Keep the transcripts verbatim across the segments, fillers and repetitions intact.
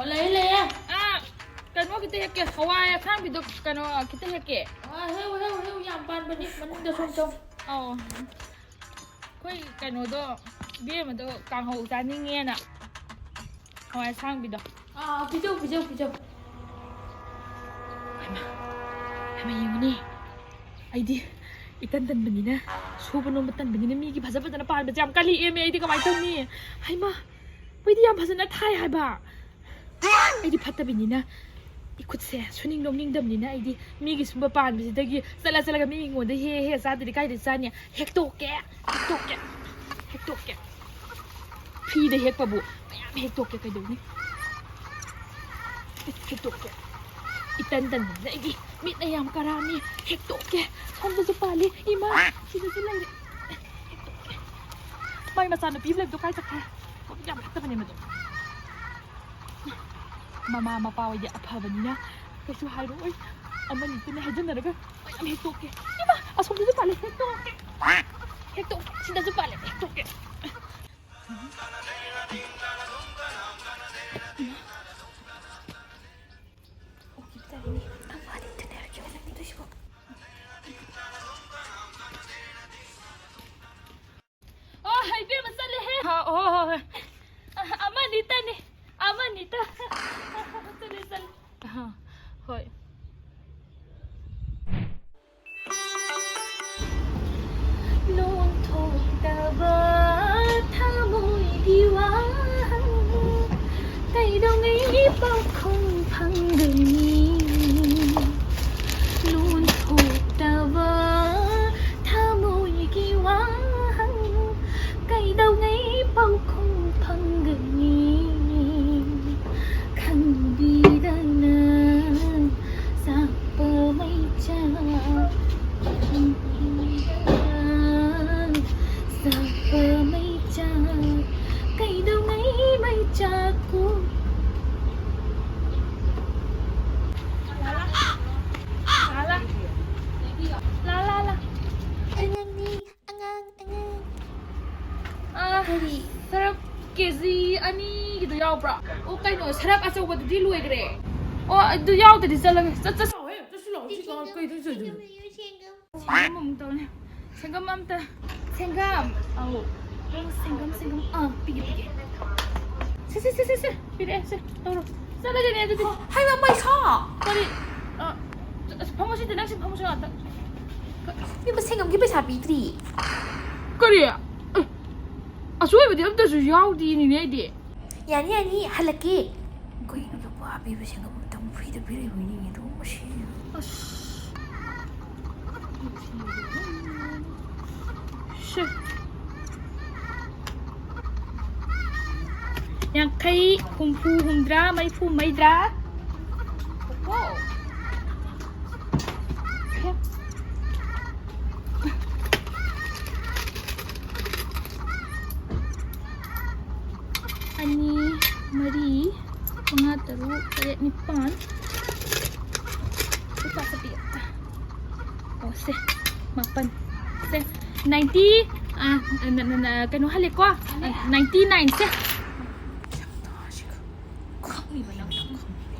ꯂꯩꯌꯦ, ꯂꯩꯌꯦ꯫ ꯑꯥ, ꯀꯩꯅꯣ ꯈꯤꯇ ꯍꯦꯛꯀꯦ, ꯍꯋꯥꯏ ꯑꯁꯥꯡꯕꯤꯗꯣ ꯀꯩꯅꯣ ꯈꯤꯇ ꯍꯦꯛꯀꯦ꯫ ꯑꯥ, ꯍꯦꯛꯎ, ꯍꯦꯛꯎ, ꯍꯦꯛꯎ, ꯌꯥꯝ ꯄꯥꯟꯕꯅꯤ, ꯃꯅꯨꯡꯗ ꯁꯨꯝ ꯆꯪ꯫ ꯑꯧ꯫ ꯑꯩꯈꯣꯏ ꯀꯩꯅꯣꯗꯣ, ꯏꯕꯦꯝꯃꯗꯣ ꯀꯥꯡꯍꯧ ꯆꯥꯅꯤꯡꯉꯦꯅ ꯍꯋꯥꯏ ꯑꯁꯥꯡꯕꯤꯗꯣ꯫ ꯑꯥ, ꯄꯤꯖꯧ, ꯄꯤꯖꯧ, ꯄꯤꯖꯧ꯫ ꯍꯩꯃꯥ, ꯍꯩꯃꯥ, ꯌꯦꯡꯉꯨꯅꯦ꯫ ꯑꯩꯗꯤ ꯏꯇꯟ ꯇꯟꯕꯅꯤꯅ, ꯁꯨꯕ ꯅꯣꯝꯕ ꯇꯟꯕꯅꯤꯅ ꯃꯤꯒꯤ ꯐꯖ ꯐꯖꯅ ꯄꯥꯟꯕꯁꯦ ꯌꯥꯝ ꯀꯜꯂꯛꯑꯦꯃꯦ꯫ ꯑꯩꯗꯤ ꯀꯃꯥꯏꯅ ꯇꯧꯅꯤ? ꯍꯩꯃꯥ, ꯃꯣꯏꯗꯤ ꯌꯥꯝ ꯐꯖꯅ ꯊꯥꯏ ꯍꯥꯏꯕ꯫ ꯑꯩꯗꯤ ꯐꯠꯇꯕꯅꯤꯅ ꯏꯈꯨꯠꯁꯦ ꯁꯨꯅꯤꯡ ꯅꯣꯝꯅꯤꯡꯗꯕꯅꯤꯅ ꯑꯩꯗꯤ ꯃꯤꯒꯤ ꯁꯨꯝꯕ ꯄꯥꯟꯕꯁꯤꯗꯒꯤ ꯆꯠꯂ ꯆꯠꯂꯒ ꯃꯤ ꯏꯪꯒꯣꯟꯗ ꯍꯦꯛ ꯍꯦꯛ ꯆꯥꯗ꯭ꯔꯗꯤ ꯀꯥꯏꯗ ꯆꯥꯅꯤ? ꯍꯦꯛꯇꯣꯛꯀꯦ, ꯍꯦꯛꯇꯣꯛꯀꯦ, ꯍꯦꯛꯇꯣꯛꯀꯦ꯫ ꯐ꯭ꯔꯤꯗ ꯍꯦꯛꯄꯕꯨ ꯃꯌꯥꯝ ꯍꯦꯛꯇꯣꯛꯀꯦ ꯀꯩꯗꯧꯅꯤ? ꯍꯦꯛꯇꯣꯛꯀꯦ꯫ ꯏꯇꯟ ꯇꯟꯕꯁꯤꯗ ꯑꯩꯗꯤ ꯃꯤꯠꯅ ꯌꯥꯝ ꯀꯔꯥꯝꯃꯤ꯫ ꯍꯦꯛꯇꯣꯛꯀꯦ꯫ ꯁꯣꯝꯗꯁꯨ ꯄꯥꯜꯂꯤ꯫ ꯏꯃꯥ! ꯁꯤꯗꯁꯨ ꯂꯩꯔꯦ꯫ ꯍꯦꯛꯇꯣꯛꯀꯦ꯫ ꯃꯥꯏ ꯃꯆꯥꯅꯨꯄꯤ ꯑꯃ ꯂꯩꯕꯗꯣ ꯀꯥꯏ ꯆꯠꯈ꯭ꯔꯦ? ꯃꯕꯨꯛ ꯌꯥꯝ ꯐꯠꯇꯕꯅꯦ ꯃꯗꯣ꯫ ꯃꯃꯥ ꯃꯄꯥ ꯍꯣꯏꯗꯤ ꯑꯐꯕꯅꯤꯅ ꯀꯩꯁꯨ ꯍꯥꯏꯔꯛꯑꯣꯏ꯫ ꯑꯃꯅꯤꯇꯅꯦ ꯍꯥꯏꯖꯤꯟꯅꯔꯒ ꯃꯌꯥꯝ ꯍꯦꯛꯇꯣꯛꯀꯦ꯫ ꯏꯃꯥ! ꯑꯁꯣꯝꯗꯁꯨ ꯄꯥꯜꯂꯦ꯫ ꯍꯦꯛꯇꯣꯛꯀꯦ꯫ ꯍꯦꯛꯇꯣꯛꯀꯦ꯫ ꯁꯤꯗꯁꯨ ꯄꯥꯜꯂꯦ꯫ ꯍꯦꯛꯇꯣꯛꯀꯦ꯫ ꯑꯣ, ꯏꯕꯦꯝꯃ ꯆꯠꯂꯦꯍꯦ꯫ ꯑꯣ, ꯍꯣ, ꯍꯣ, ꯍꯣꯏ꯫ ꯑ, ꯑꯃꯅꯤꯇꯅꯤ꯫ ꯑꯃꯅꯤꯇ꯫ ꯆꯠꯂꯦ, ꯆꯠꯂꯦ꯫ ꯑ, ꯍꯣꯏ꯫ ꯂꯣꯟ ꯊꯣꯛꯇꯕ ꯊꯃꯣꯏꯒꯤ ꯋꯥꯍꯪ ꯀꯩꯗꯧꯉꯩ ꯄꯥꯎꯈꯨꯝ ꯐꯪꯒꯅꯤ? ꯂꯣꯟ ꯊꯣꯛꯇꯕ ꯊꯃꯣꯏꯒꯤ ꯋꯥꯍꯪ ꯀꯩꯗꯧꯉꯩ ꯄꯥꯎꯈꯨꯝ ꯐꯪꯒꯅꯤ? ꯈꯪꯕꯤꯗꯅ ꯆꯥꯛꯄ ꯃꯩꯆꯥꯛ, ꯈꯪꯕꯤꯗꯅ ꯆꯥꯛꯄ ꯃꯩꯆꯥꯛ, ꯀꯩꯗꯧꯉꯩ ꯃꯩꯆꯥꯛ ꯀꯨꯝ-, ꯂꯥꯂꯥ, ꯂꯥꯂꯥ, ꯂꯥꯂꯥ, ꯂꯥ-, ꯑꯉꯥꯡꯅꯤ, ꯑꯉꯥꯡ, ꯑꯉꯥꯡ꯫ ꯑꯥ, ꯀꯔꯤ? ꯁꯔꯞ, ꯀꯦ ꯖꯤ ꯑꯅꯤꯒꯤꯗꯣ ꯌꯥꯎꯕ꯭ꯔꯣ? ꯑꯣ, ꯀꯩꯅꯣ, ꯁꯔꯞ ꯑꯆꯧꯕꯗꯨꯗꯤ ꯂꯣꯏꯈ꯭ꯔꯦ꯫ ꯑꯣ, ꯑꯗꯨ ꯌꯥꯎꯗ꯭ꯔꯗꯤ ꯆꯠꯂꯒꯦ꯫ ꯆꯠ-, ꯆꯠ-, ꯆꯠꯁꯤ ꯂꯥꯛꯑꯣ, ꯁꯤ ꯀꯩꯗꯧ ꯆꯠꯇꯣꯏꯅꯣ? ꯁꯦꯡꯒꯝ ꯑꯃꯨꯛ ꯇꯧꯅꯦ꯫ ꯁꯦꯡꯒꯝ ꯑꯝꯇ꯫ ꯁꯦꯡꯒꯝ꯫ ꯑꯧ꯫ ꯁꯦꯡꯒꯝ, ꯁꯦꯡꯒꯝ꯫ ꯑꯥ, ꯄꯤꯒꯦ, ꯄꯤꯒꯦ꯫ ꯁꯦ, ꯁꯦ, ꯁꯦ, ꯁꯦ, ꯁꯦ꯫ ꯄꯤꯔꯛꯑꯦ, ꯁꯦ, ꯇꯧꯔꯣ꯫ ꯆꯠꯂꯒꯦꯅꯦ, ꯑꯗꯨꯗꯤ꯫ ꯍꯩꯃꯥ, ꯄꯩꯁꯥ! ꯀꯔꯤ? ꯑ, ꯑꯁ, ꯐꯝꯃꯣ ꯁꯤꯗ, ꯅꯪ ꯁꯤ ꯐꯝꯃꯣ ꯁꯤ ꯉꯥꯛꯇ꯫ ꯏꯕꯦꯝꯃ, ꯁꯦꯡꯉꯝꯒꯤ ꯄꯩꯁꯥ ꯄꯤꯗ꯭ꯔꯤ꯫ ꯀꯔꯤ? ꯑꯦ, ꯑꯆꯣꯏꯕꯗꯤ ꯑꯝꯇꯁꯨ ꯌꯥꯎꯗꯦꯅꯤꯅꯦ ꯑꯩꯗꯤ꯫ ꯌꯥꯅꯤ, ꯌꯥꯅꯤ, ꯍꯜꯂꯛꯀꯦ꯫ ꯀꯩꯅꯣ, ꯂꯨꯄꯥ ꯄꯤꯕ ꯁꯦꯡꯉꯝ ꯑꯝꯇꯪ ꯐ꯭ꯔꯤꯗ ꯄꯤꯔꯛꯏꯕꯣꯏ ꯅꯤꯡꯉꯦ, ꯑꯗꯨꯒ ꯃꯁꯤ꯫ ꯑꯁ꯫ ꯁꯦ꯫ ꯌꯥꯡꯈꯩ, ꯍꯨꯝꯐꯨ, ꯍꯨꯝꯗ꯭ꯔꯥ, ꯃꯔꯤꯐꯨ, ꯃꯩꯗ꯭ꯔꯥ? ꯑꯣ꯫ ꯑꯅꯤ, ꯃꯔꯤ, ꯃꯉꯥ, ꯇꯔꯨꯛ, ꯇꯔꯦꯠ, ꯅꯤꯄꯥꯟ꯫ ꯂꯨꯄꯥ ꯆꯠꯄꯤ꯫ ꯑꯣ, ꯁꯦ꯫ ꯃꯥꯄꯟ꯫ ꯁꯦ꯫ ꯅꯥꯏꯟꯇꯤ, ꯑ, ꯅ-, ꯅ-, ꯅ-, ꯀꯩꯅꯣ ꯍꯜꯂꯦꯀꯣ? ꯅꯥꯏꯟꯇꯤ ꯅꯥꯏꯟ ꯁꯦ꯫ ꯈꯪꯉꯤꯕ ꯅꯪ꯫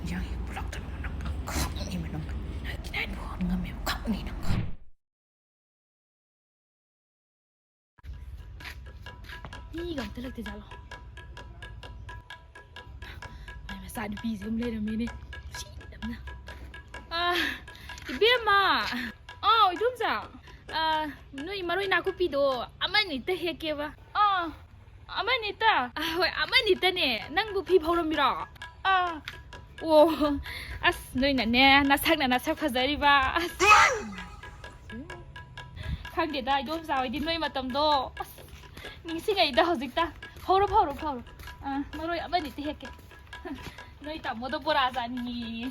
ꯏꯟꯖꯥꯡ ꯍꯦꯛ ꯄꯨꯔꯛꯇꯅꯕ ꯅꯪ ꯈꯪꯉꯤꯕ ꯅꯪ꯫ ꯅꯥꯏꯟꯇꯤ ꯅꯥꯏꯟ ꯐꯥꯎ ꯉꯝꯃꯦꯕ ꯈꯪꯉꯤ ꯅꯪ꯫ ꯃꯤꯒ ꯑꯝꯇ ꯂꯩꯇꯖꯥꯠꯂꯣ? ꯃꯥꯏ ꯃꯆꯥꯅꯨꯄꯤꯁꯦ ꯑꯃ ꯂꯩꯔꯝꯃꯦꯅꯦ꯫ ꯅꯨꯡꯁꯤꯗꯕꯅ꯫ ꯑꯥ, ꯏꯕꯦꯝꯃ! ꯑꯥꯎ, ꯏꯗꯣꯝꯆꯥ! ꯑꯥ, ꯅꯣꯏ ꯃꯔꯣꯏ ꯅꯥꯀꯨꯞꯄꯤꯗꯣ ꯑꯃꯅꯤꯇ ꯍꯦꯛꯀꯦꯕ꯫ ꯑꯥ, ꯑꯃꯅꯤꯇ? ꯑꯥ, ꯍꯣꯏ, ꯑꯃꯅꯤꯇꯅꯦ꯫ ꯅꯪꯕꯨ ꯐꯤ ꯐꯧꯔꯝꯃꯤꯔꯣ? ꯑꯥ, ꯑꯣ, ꯑꯁ, ꯅꯣꯏꯅꯅꯦ, ꯅꯁꯛꯅ ꯅꯁꯛ ꯐꯖꯔꯤꯕ꯫ ꯑꯁ, ꯈꯪꯗꯦꯗ, ꯏꯗꯣꯝꯆꯥ ꯍꯣꯏꯗꯤ ꯅꯣꯏ ꯃꯇꯝꯗꯣ꯫ ꯑꯁ, ꯅꯤꯡꯁꯤꯡꯉꯛꯏꯗ ꯍꯧꯖꯤꯛꯇ꯫ ꯐꯧꯔꯣ, ꯐꯧꯔꯣ, ꯐꯧꯔꯣ꯫ ꯑꯥ, ꯃꯔꯣꯏ ꯑꯃꯅꯤꯇ ꯍꯦꯛꯀꯦ꯫ ꯅꯣꯏ ꯇꯥꯃꯣꯗꯣ ꯕꯣꯔꯥ ꯆꯥꯅꯤꯡꯉꯦꯌꯦ꯫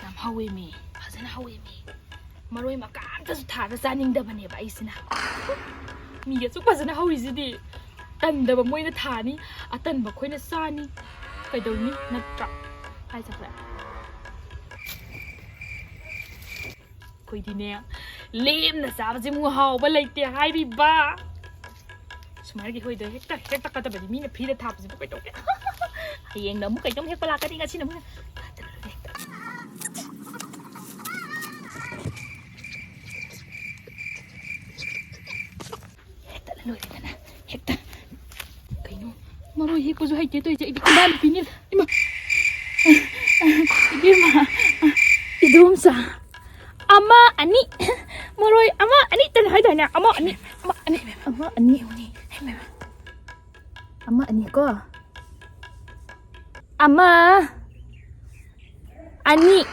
ꯌꯥꯝ ꯍꯧꯋꯦꯃꯤ, ꯐꯖꯅ ꯍꯧꯋꯦꯃꯤ꯫ ꯃꯔꯣꯏ ꯃꯀꯥ ꯑꯝꯇꯁꯨ ꯊꯥꯗ ꯆꯥꯅꯤꯡꯗꯕꯅꯦꯕ ꯑꯩꯁꯤꯅ꯫ ꯃꯤꯒꯤ ꯑꯁꯨꯛ ꯐꯖꯅ ꯍꯧꯔꯤꯁꯤꯗꯤ꯫ ꯇꯟꯗꯕ ꯃꯣꯏꯅ ꯊꯥꯅꯤ, ꯑꯇꯟꯕ ꯑꯩꯈꯣꯏꯅ ꯆꯥꯅꯤ꯫ ꯀꯩꯗꯧꯅꯤ, ꯅꯠꯇ꯭ꯔꯥ? ꯀꯥꯏ ꯆꯠꯈ꯭ꯔꯦ? ꯑꯩꯈꯣꯏꯗꯤꯅꯦ, ꯂꯦꯝꯅ ꯆꯥꯕꯁꯤꯃꯨꯛ ꯍꯥꯎꯕ ꯂꯩꯇꯦ ꯍꯥꯏꯔꯤꯕ꯫ ꯁꯨꯃꯥꯏꯅꯒꯤ ꯍꯣꯏꯗ ꯍꯦꯛꯇ ꯍꯦꯛꯇ ꯀꯠꯇꯕꯗꯤ ꯃꯤꯅ ꯐ꯭ꯔꯤꯗ ꯊꯥꯕꯁꯤꯕꯨ ꯀꯩꯗꯧꯒꯦ? ꯍꯌꯦꯡꯅ ꯑꯃꯨꯛ ꯀꯩꯅꯣꯝ ꯍꯦꯛꯄ ꯂꯥꯛꯀꯅꯤ, ꯉꯁꯤꯅ ꯑꯃꯨꯛ ꯍꯦꯛꯇ ꯂꯣꯏꯔꯦꯗꯅ, ꯍꯦꯛꯇ꯫ ꯀꯩꯅꯣ? ꯃꯔꯣꯏ ꯍꯦꯛꯄꯁꯨ ꯍꯩꯇꯦ ꯇꯧꯔꯤꯁꯦ꯫ ꯑꯩꯗꯤ ꯈꯨꯟꯗꯥ ꯅꯨꯄꯤꯅꯤ꯫ ꯏꯃꯥ! ꯏꯕꯦꯝꯃ! ꯏꯗꯣꯝꯆꯥ! ꯑꯃ, ꯑꯅꯤ꯫ ꯃꯔꯣꯏ ꯑꯃ, ꯑꯅꯤ ꯇꯅꯤ ꯍꯥꯏꯗꯥꯏꯅꯦ? ꯑꯃ, ꯑꯅꯤ꯫ ꯑꯃ, ꯑꯅꯤ꯫ ꯑꯃ, ꯑꯅꯤ꯫ ꯑꯃ, ꯑꯅꯤ ꯀꯣ꯫ ꯑꯃ, ꯑꯅꯤ꯫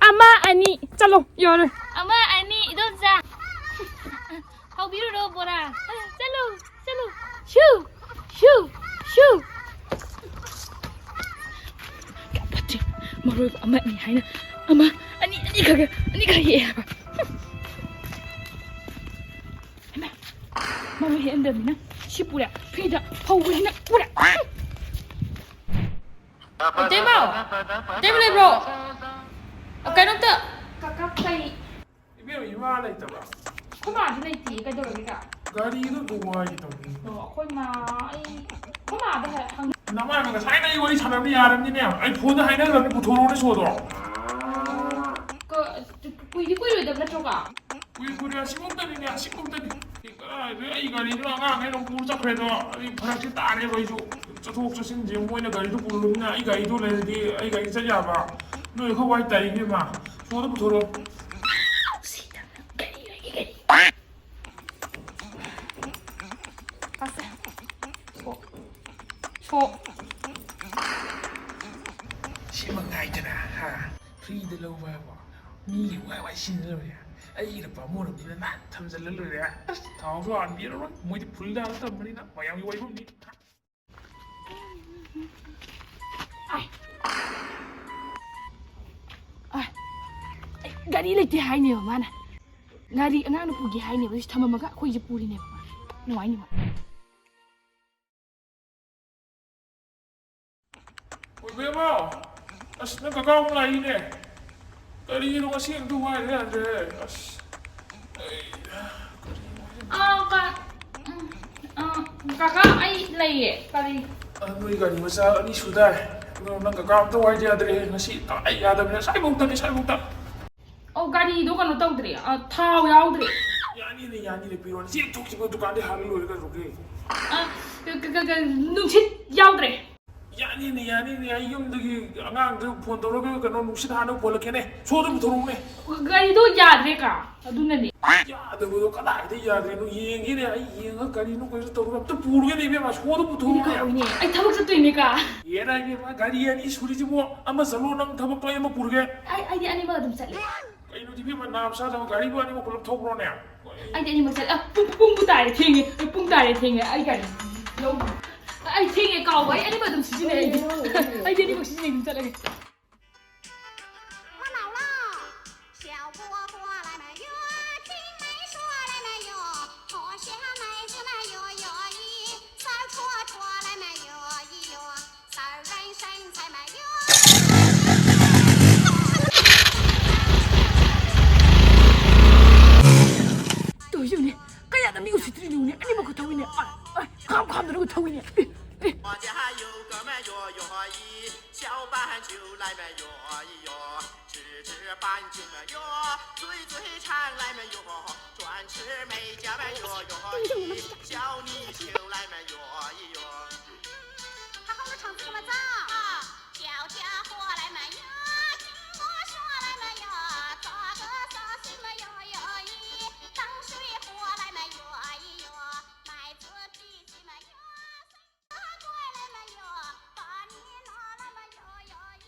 ꯑꯃ, ꯑꯅꯤ꯫ ꯆꯠꯂꯣ, ꯌꯥꯔꯦ꯫ ꯑꯃ, ꯑꯅꯤ, ꯏꯗꯣꯝꯆꯥ꯫ ꯍꯧꯕꯤꯔꯨꯔꯣ, ꯕꯣꯔꯥ꯫ ꯆꯠꯂꯨ, ꯆꯠꯂꯨ꯫ ꯁꯨ, ꯁꯨ, ꯁꯨ꯫ ꯌꯥꯝ ꯐꯠꯇꯦ꯫ ꯃꯔꯣꯏ ꯑꯃ, ꯑꯅꯤ ꯍꯥꯏꯅ ꯑꯃ, ꯑꯅꯤ, ꯑꯅꯤꯈꯛ, ꯑꯅꯤꯈꯛ ꯍꯦꯛꯑꯦ ꯍꯥꯏꯕ꯫ ꯍꯩꯃꯥ, ꯃꯔꯣꯏ ꯍꯦꯛꯍꯟꯗꯕꯅꯤꯅ ꯁꯤ ꯄꯨꯔꯦ꯫ ꯐ꯭ꯔꯤꯗ ꯐꯧꯕꯁꯤꯅ ꯄꯨꯔꯦ꯫ ꯏꯇꯩꯃꯧ! ꯏꯇꯩꯃ ꯂꯩꯕ꯭ꯔꯣ? ꯀꯩꯅꯣꯝꯇ꯫ ꯀꯀꯥ ꯀꯩ? ꯏꯕꯦꯝꯃ, ꯏꯃꯥ ꯂꯩꯇꯕ? ꯑꯩꯈꯣꯏ ꯃꯥꯗꯤ ꯂꯩꯇꯤꯌꯦ, ꯀꯩꯗꯧꯔꯒꯦ ꯀꯥ? ꯒꯥꯔꯤꯗꯣ ꯑꯝꯇ ꯋꯥꯏꯒꯦ ꯇꯧꯕꯅꯤ꯫ ꯑꯣ, ꯑꯩꯈꯣꯏ ꯃꯥ, ꯑꯩ, ꯑꯩꯈꯣꯏ ꯃꯥꯗ ꯍꯥꯏ-, ꯍꯪ- ꯅꯃꯥꯒ ꯉꯁꯥꯏꯅ ꯑꯩ ꯋꯥꯔꯤ ꯁꯥꯟꯅꯕ ꯌꯥꯔꯕꯅꯤꯅꯦ꯫ ꯑꯩ ꯐꯣꯟꯗ ꯍꯥꯏꯅꯈ꯭ꯔꯕꯅꯤ, ꯄꯨꯊꯣꯔꯛꯑꯣꯅꯦ ꯁꯣꯗꯣ꯫ ꯀ-, ꯀꯨꯏꯗꯤ ꯀꯨꯏꯔꯣꯏꯗꯕ ꯅꯠꯇ꯭ꯔꯣ ꯀꯥ? ꯀꯨꯏ-, ꯀꯨꯏꯔꯣꯏ, ꯑꯁꯤꯐꯥꯎꯗꯅꯤꯅꯦ, ꯑꯁꯤꯐꯥꯎꯗꯅꯤ꯫ ꯀꯗꯥꯏꯗꯩ ꯑꯩ ꯒꯥꯔꯤꯗꯣ ꯑꯉꯥꯡꯈꯩꯅ ꯑꯃꯨꯛ ꯄꯨꯔ ꯆꯠꯈ꯭ꯔꯦꯗꯣ꯫ ꯑꯩ ꯐꯔꯛꯁꯦ ꯇꯥꯔꯦꯕ ꯑꯩꯁꯨ꯫ ꯆꯠꯊꯣꯛ ꯆꯠꯁꯤꯟꯁꯦ ꯃꯣꯏꯅ ꯒꯥꯔꯤꯗꯣ ꯄꯨꯔꯕꯅꯤꯅ ꯑꯩ ꯒꯥꯔꯤꯗꯣ ꯂꯩꯔꯗꯤ ꯑꯩ ꯒꯥꯔꯤ ꯆꯠ ꯌꯥꯕ꯫ ꯅꯣꯏ ꯑꯩꯈꯣꯏ ꯋꯥꯏ ꯇꯥꯏ ꯏꯕꯦꯝꯃ꯫ ꯁꯣꯗꯣ ꯄꯨꯊꯣꯔꯛꯑꯣ꯫ ꯒꯥꯔꯤ ꯂꯩꯒꯦ, ꯒꯥꯔꯤ꯫ ꯑꯁ꯫ ꯁꯣ-, ꯁꯣ-, ꯁꯤ ꯃꯉꯥꯏꯗꯅ, ꯍꯥ? ꯐ꯭ꯔꯤꯗ ꯂꯧꯕ ꯍꯥꯏꯕꯣ? ꯃꯤꯒꯤ ꯋꯥꯏ ꯋꯥꯏ ꯁꯤꯖꯤꯟꯅ ꯂꯣꯏꯔꯦ꯫ ꯑꯩꯒꯤꯅ ꯄꯥꯝꯃꯨꯔꯕꯅꯤꯅ ꯅꯥꯟꯅ ꯊꯝꯖꯤꯜꯂ ꯂꯣꯏꯔꯦ꯫ ꯑꯁ, ꯊꯥꯎꯁꯨ ꯍꯥꯟꯕꯤꯔꯔꯣꯏ꯫ ꯃꯣꯏꯗꯤ ꯐꯨꯜꯗ ꯍꯥꯜꯂ ꯊꯝꯕꯅꯤꯅ ꯃꯌꯥꯝꯒꯤ ꯋꯥꯏꯐꯝꯅꯤ꯫ ꯑꯥꯏ꯫ ꯑꯥꯏ꯫ ꯑꯩ ꯒꯥꯔꯤ ꯂꯩꯇꯦ ꯍꯥꯏꯅꯦꯕ ꯃꯥꯅ꯫ ꯒꯥꯔꯤ ꯑꯉꯥꯡꯅ ꯄꯨꯒꯦ ꯍꯥꯏꯅꯦꯕ꯫ ꯁꯤ ꯊꯝꯃꯝꯃꯒ ꯑꯩꯈꯣꯏꯁꯦ ꯄꯨꯔꯤꯅꯦꯕ ꯃꯥ꯫ ꯅꯨꯡꯉꯥꯏꯅꯤꯕ꯫ ꯑꯣꯏꯕꯦꯝꯃ! ꯑꯁ, ꯅꯪ ꯀꯀꯥ ꯑꯃꯨꯛ ꯂꯥꯛꯏꯅꯦ꯫ ꯀꯔꯤꯅꯣ ꯉꯁꯤ ꯑꯝꯇ ꯋꯥꯏꯔꯦ ꯌꯥꯗ꯭ꯔꯦ꯫ ꯑꯁ꯫ ꯑꯥ, ꯀ-, ꯎꯝ, ꯑꯥ, ꯀꯀꯥ, ꯑꯩ ꯂꯩꯌꯦ꯫ ꯀꯔꯤ? ꯑ, ꯅꯣꯏ ꯒꯥꯔꯤ ꯃꯆꯥ ꯑꯅꯤ ꯁꯨ ꯇꯥꯔꯦ꯫ ꯑꯗꯣ ꯅꯪ ꯀꯀꯥ ꯑꯝꯇ ꯋꯥꯏꯗ ꯌꯥꯗ꯭ꯔꯦ꯫ ꯉꯁꯤ ꯇꯉꯥꯏ ꯌꯥꯗꯕꯅꯤꯅ ꯉꯁꯥꯏꯐꯥꯎꯇꯅꯤ, ꯉꯁꯥꯏꯐꯥꯎꯇ꯫ ꯑꯣ, ꯒꯥꯔꯤꯗꯣ ꯀꯩꯅꯣ ꯇꯧꯗ꯭ꯔꯦ, ꯑ, ꯊꯥꯎ ꯌꯥꯎꯗ꯭ꯔꯦ꯫ ꯌꯥꯅꯤꯅꯦ, ꯌꯥꯅꯤꯅꯦ, ꯄꯤꯔꯣꯅꯦ꯫ ꯆꯦꯛ ꯊꯣꯛꯈꯤꯕ ꯗꯨꯀꯥꯟꯗꯩ ꯍꯥꯜꯂ ꯂꯣꯏꯔꯦ, ꯀꯩꯗꯧꯔꯒꯦ? ꯑ, ꯀ-, ꯀ-, ꯀ-, ꯀ-, ꯅꯨꯡꯁꯤꯠ ꯌꯥꯎꯗ꯭ꯔꯦ꯫ ꯌꯥꯅꯤꯅꯦ, ꯌꯥꯅꯤꯅꯦ, ꯑꯩ ꯌꯨꯝꯗꯒꯤ ꯑꯉꯥꯡꯗ ꯐꯣꯟ ꯇꯧꯔꯒ ꯀꯩꯅꯣ ꯅꯨꯡꯁꯤꯠ ꯍꯥꯟꯅ ꯄꯣꯜꯂꯛꯀꯦꯅꯦ꯫ ꯁꯣꯗ ꯄꯨꯊꯣꯔꯛꯎꯅꯦ꯫ ꯒꯥꯔꯤꯗꯣ ꯌꯥꯗ꯭ꯔꯦ ꯀꯥ, ꯑꯗꯨꯅꯅꯦ꯫ ꯌꯥꯗꯕꯗꯣ ꯀꯗꯥꯏꯗ ꯌꯥꯗ꯭ꯔꯤꯅꯣ? ꯌꯦꯡꯒꯦꯅꯦ, ꯑꯩ ꯌꯦꯡꯉꯒ ꯀꯔꯤꯅꯣ ꯀꯔꯤꯁꯨ ꯇꯧꯔꯒ ꯑꯝꯇ ꯄꯨꯔꯒꯦꯅꯦ, ꯏꯕꯦꯝꯃ, ꯁꯣꯗ ꯄꯨꯊꯣꯔꯛꯎꯅꯦ꯫ ꯀꯥꯎꯏꯅꯦ, ꯑꯩ ꯊꯕꯛ ꯆꯠꯇꯣꯏꯅꯦ ꯀꯥ꯫ ꯍꯦꯔꯥ ꯏꯕꯦꯝꯃ, ꯒꯥꯔꯤ ꯑꯅꯤ ꯁꯨꯔꯤꯁꯤꯕꯣ, ꯑꯃ ꯆꯠꯂꯣ, ꯅꯪ ꯊꯕꯛꯇꯣ, ꯑꯩ ꯑꯃ ꯄꯨꯔꯒꯦ꯫ ꯑꯩ, ꯑꯩꯗꯤ ꯑꯅꯤꯃꯛ ꯑꯗꯨꯝ ꯆꯠꯂꯦ꯫ ꯀꯩꯅꯣ ꯏꯕꯦꯝꯃ, ꯅꯥꯕ ꯆꯥꯗꯕ ꯒꯥꯔꯤꯕꯨ ꯑꯅꯤꯃꯛ ꯄꯨꯂꯞ ꯊꯧꯕ꯭ꯔꯣꯅꯦ? ꯑꯩꯗꯤ ꯑꯅꯤꯃꯛ ꯆꯠꯂꯦ꯫ ꯑ, ꯄꯨꯡ, ꯄꯨꯡꯕꯨ ꯇꯥꯔꯦ, ꯊꯦꯡꯉꯦ꯫ ꯑ, ꯄꯨꯡ ꯇꯥꯔꯦ, ꯊꯦꯡꯉꯦ꯫ ꯑꯩ ꯒꯥꯔꯤ ꯂꯧ-, ꯑꯩ ꯊꯦꯡꯉꯦ, ꯀꯥꯎꯕ꯫ ꯑꯩ ꯑꯅꯤꯃꯛ ꯑꯗꯨꯝ ꯁꯤꯖꯤꯟꯅꯩ ꯑꯩꯗꯤ꯫ ꯑꯩꯗꯤ ꯑꯅꯤꯃꯛ ꯁꯤꯖꯤꯟꯅꯩ, ꯑꯗꯨꯝ ꯆꯠꯂꯒꯦ꯫ ꯇꯧꯔꯤꯁꯤꯕꯨꯅꯦ, ꯀꯌꯥꯗ ꯃꯤ ꯎꯁꯤꯠꯇ꯭ꯔꯤꯅꯣꯅꯦ? ꯑꯅꯤꯃꯛꯀ ꯊꯧꯏꯅꯦ꯫ ꯑ, ꯑ, ꯈꯥꯝ ꯈꯥꯝꯗꯅꯒ ꯊꯧꯏꯅꯦ꯫ ꯑꯦ, ꯑꯦ꯫ 小半球来没有？哎哟，直直半球没有，嘴嘴长来没有？转吃没家没有哟？小泥鳅来没有？哎哟。 好好的场子干嘛造？小家伙来没有？金瓜树来没有？抓个啥西没有？哟咦，当水果来没有？哎哟，买只鸡鸡没有？水果来没有？把你拿来没有？哟咦。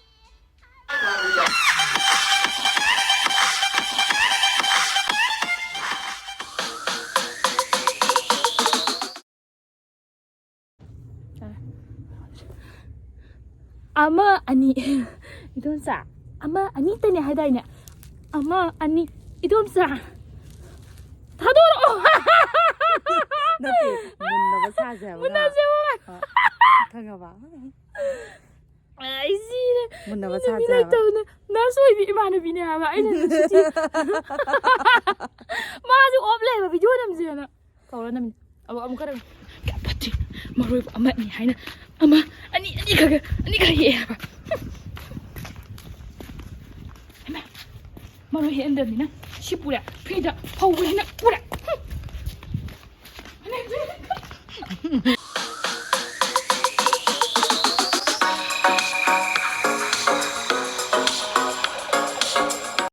ꯑꯃ, ꯑꯅꯤ꯫ ꯏꯗꯣꯝꯆꯥ, ꯑꯃ, ꯑꯅꯤꯇꯅꯦ ꯍꯥꯏꯗꯥꯏꯅꯦ? ꯑꯃ, ꯑꯅꯤ꯫ ꯏꯗꯣꯝꯆꯥ, ꯊꯥꯗꯣꯔꯛꯑꯣ꯫ ꯅꯠꯇꯦ, ꯃꯨꯟꯅꯕ ꯁꯥꯁꯦ ꯍꯥꯏꯕ ꯃꯨꯟꯅꯁꯦ ꯉꯥꯏꯍꯥꯛ꯫ ꯍꯣꯏ, ꯈꯪꯉꯕ? ꯑꯩ ꯁꯤꯔꯦ꯫ ꯃꯨꯟꯅꯕ ꯃꯤꯅ ꯁꯥꯁꯦ ꯃꯤ ꯍꯥꯏꯕ꯫ ꯂꯩꯇꯕꯅꯦ꯫ ꯅꯔꯁ ꯑꯣꯏꯕꯤ ꯏꯃꯥꯟꯅꯕꯤꯅꯦ ꯍꯥꯏꯕ꯫ ꯑꯩꯅ ꯅꯨꯡꯁꯤꯠꯁꯤ ꯑꯣꯞ ꯂꯩꯕ ꯚꯤꯗꯤꯑꯣ ꯅꯝꯁꯦꯅ ꯀꯧꯔ ꯅꯝꯃꯤ꯫ ꯑꯃꯨꯛ ꯑꯃꯨꯛ ꯈꯔ ꯀꯌꯥ ꯐꯠꯇꯦ꯫ ꯃꯔꯣꯏꯕ ꯑꯃ ꯑꯅꯤ ꯍꯥꯏꯅ ꯑꯃ ꯑꯅꯤ ꯑꯅꯤꯈꯛ ꯑꯅꯤꯈꯛ ꯍꯦꯛꯑꯦ ꯍꯥꯏꯕ꯫ ꯍꯩꯃꯥ, ꯃꯔꯣꯏ ꯍꯦꯛꯍꯟꯗꯕꯅꯤꯅ ꯁꯤ ꯄꯨꯔꯦ꯫ ꯐ꯭ꯔꯤꯗ ꯐꯧꯕꯁꯤꯅ ꯄꯨꯔꯦ꯫